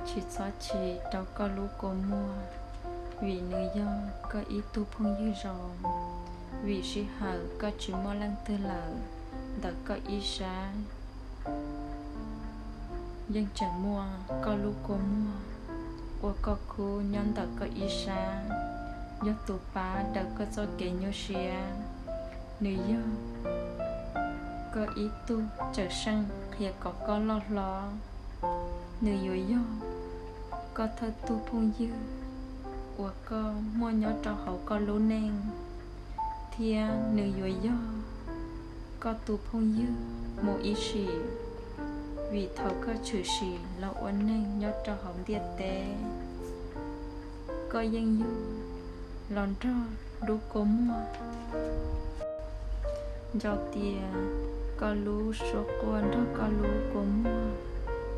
Tsis txhob chim rau koj lub kua muag, vim nws yog koj ib tug phooj ywg zoo. Vim sij hawm koj tsis muaj leej twg lawm, ntawm koj ib sab yeej tseem muaj koj lub kua muag ua koj khub nyob ntawm koj ib sab, yog tus pab daws koj txoj kev nyuaj siab. Nws yog koj ib tug cawm seej qhia kom koj loj hlob. Nws yuav yog koj thawj tug phooj ywg uas koj muaj nyob rau hauv koj lub neej, thiab nws yuav yog koj tus phooj ywg mus ib sim, vim thaum koj tshwm sim los ua neeg nyob rau hauv ntiaj teb, koj yeej yug los nrog lub kua muag. Nco tias koj lub suab quaj nrog koj lub kua muag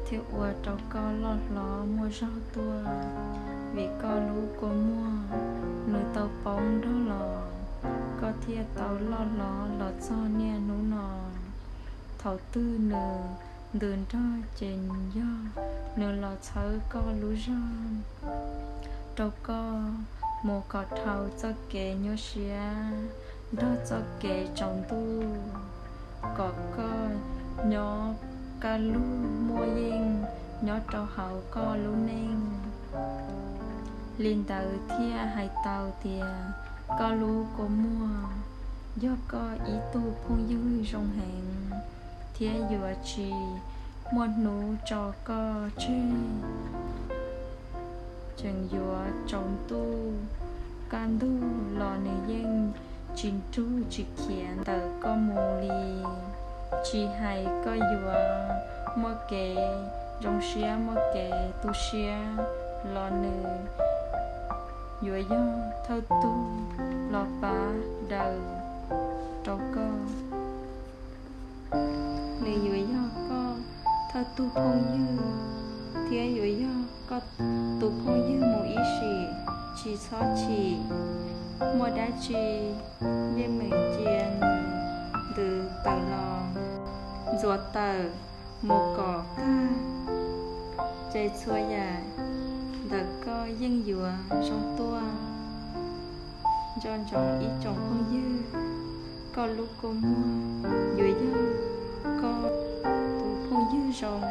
thiaj ua rau koj loj hlob muaj zog tuaj. Vim koj lub kua muag nws tau poob nrog los, koj thiaj tau loj hlob los txog niaj hnub no. Thaum twg nws ntws nrog ces yog nws los txhawb koj lub zog, rau koj mus kom dhau txoj kev nyuaj siab nrog txoj kev tsaus ntuj, kom koj nyob kaj lug muaj yeej nyob rau hauv koj lub neej. Li ntawd thiaj hais tau tias koj lub kua muag yog koj ib tug phooj ywg zoo heev, thiab yuav tsis muaj hnub tso koj tseg. Tseem yuav tsaus ntuj kaj ntug los nws yeej tsis nrug tsis khiav ntawm koj mus li. Tsis hais koj yuav muaj kev zoo siab muaj kev tu siab los nws yuav yog thawj tug los pab daws rau koj. Nws yuav yog koj thawj tug phooj ywg thiab yuav yog koj tus phooj ywg mus ib sim. Tsis txhob chim, muaj dab tsi yeej meem cia nws ntws tawm los ntxuav tawm mus kom tag, ces txhua yam ntawm koj yeej yuav zoo tuaj. Nco ntsoov ib tsoom phooj ywg, koj lub kua muag yuav yog koj tus phooj ywg zoo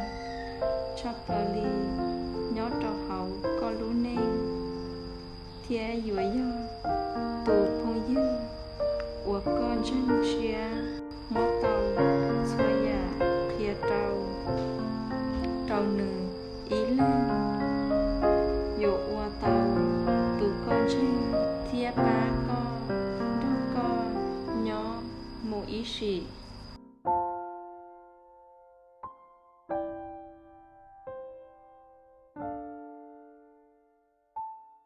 tshaj plaws li nyob rau hauv koj lub neej, thiab yuav yog tus phooj ywg uas koj ntseeg siab muab tau txhua yam qhia rau, rau nws ib leeg. Yuav ua tau tus koj ntseeg thiab pab koj, nrog koj nyob mus ib sim.